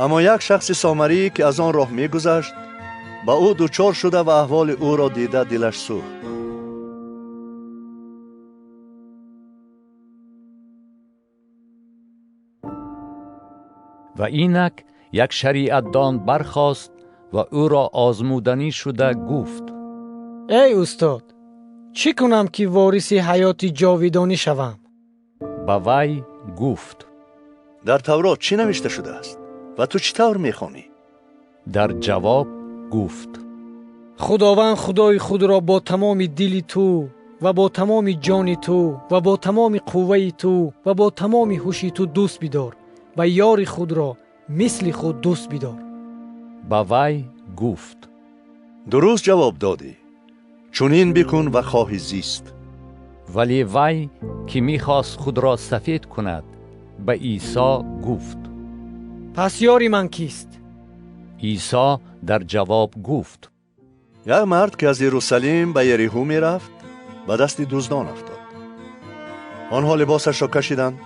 Аммо як шахси сомарӣ, ки аз он роҳ мегузашт, ба ӯ дучор шуда ва аҳволи ӯро дида дилаш сӯхт. Ва инак як шариатдон бархост ва ӯро озмуданӣ шуда гуфт: Эй устод, чӣ кунам, ки вориси ҳаёти ҷовидонӣ шавам? Ба вай гуфт: Дар Таврот чӣ навишта шудааст ва ту чӣ тавр мехонӣ? Дар ҷавоб гуфт: Худованд Худои худро бо тамоми дили ту ва бо тамоми ҷони ту ва бо тамоми қувваи ту ва бо тамоми ҳуши ту дӯст бидор ва ёри худро мисли худ дӯст бидор. Ба вай гуфт: Дуруст ҷавоб додӣ, чунин бикун ва хоҳӣ зист. Вале вай, ки мехост худро сафед кунад, ба Исо гуфт: Пас ёри ман кист? Исо дар ҷавоб гуфт: Як мард, ки аз Иерусалим ба Ериҳо мерафт, ба дасти дуздон афтод. Онҳо либосашро кашиданд,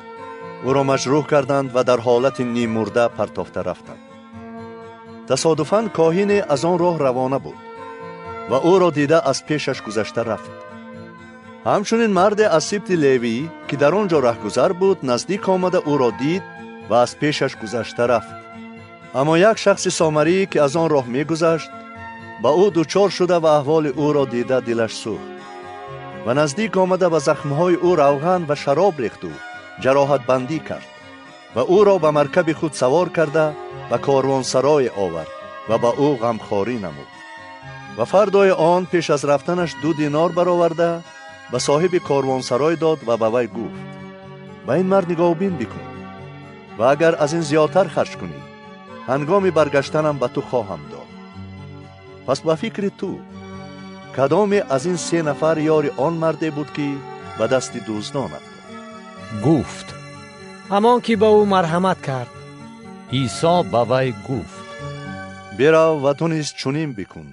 ӯро маҷрӯҳ карданд ва дар ҳолати ниммурда партофта рафтанд. Тасодуфан коҳине аз он роҳ равона буд ва ӯро дида аз пешаш гузашта рафт. Ҳамчунин марде аз сибти Левӣ, ки дар он ҷо раҳгузар буд, наздик омада ӯро дид ва аз пешаш гузашта рафт. Аммо як шахси сомарӣ, ки аз он роҳ мегузашт, ба ӯ дучор шуда ва аҳволи ӯро дида дилаш сӯхт ва наздик омада ба захмҳои ӯ равған ва шароб рехту ҷароҳатбандӣ кард ва ӯро ба маркаби худ савор карда ба корвонсарое овард ва ба ӯ ғамхорӣ намуд. Ва фардои он пеш аз рафтанаш 2 динор бароварда ба соҳиби корвонсарой дод ва ба вай гуфт: ба ин мард нигоҳубин бикун ва агар аз ин зиёдтар харҷ кунӣ, ҳангоми баргаштанам ба ту хоҳам дод. Пас ба фикри ту кадоме аз ин 3 нафар ёри он марде буд, ки ба дасти дуздон афтод? Гуфт: Ҳамон ки ба ӯ марҳамат кард. Исо ба вай гуфт: Бирав ва ту низ чунин бикун.